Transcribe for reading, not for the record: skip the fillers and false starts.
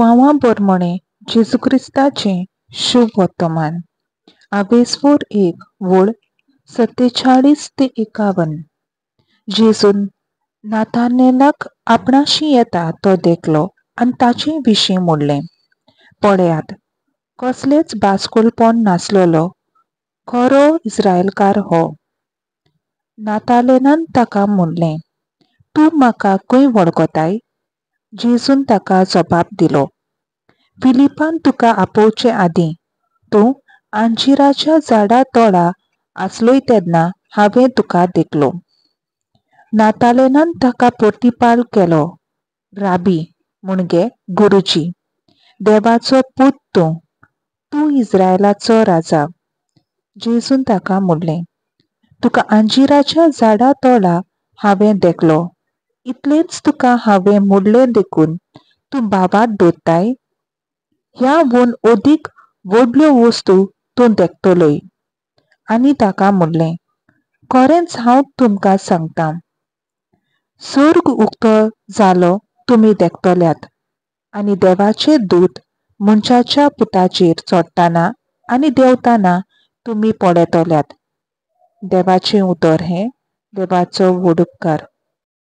जुवांवा बरमणें जेजू क्रिस्ताचें शुभ वर्तमान. आवेसफोर 1 वळ 47 ते 51. जेजून नाथानेलाक आपणाशी येता तो देखलो आनी ताचे विशीं म्हणलें, पळयात, कसलेंच बासकोलपण नासलेलो खरो इस्रायलकार हो. नातालेनान ताका म्हणलें, तूं म्हाका खंय वळखताय? जेजून ताका जबाब दिलो, फिलिपान तुका आपोवचे आदीं तूं अंजिराच्या झाडा तोळा आसलोय तेन्ना हांवें तुका देखलो. नातालेनान ताका प्रतिपाल केलो, राबी म्हणजे गुरुजी, देवाचो पूत तूं, तूं इस्रायलाचो राजा. जेजून ताका म्हणलें, तुका अंजिराच्या झाडा तोळा हांवें देखलो, इतलेंच तुका हांवें म्हणलें देखून तूं भावात दवरताय? ह्या वून अदीक व्हडल्यो वस्तू तूं देखतलोय. आनी ताका म्हणलें, खरेंच हांव तुमकां सांगता, सर्ग उक्तो जालो तुमी देखतल्यात आनी देवाचे दूत मनशाच्या पुताचेर चडटना आनी देंवतना तुमी पळयतल्यात. देवाचें उतर हें. देवाचो व्हड उपकार.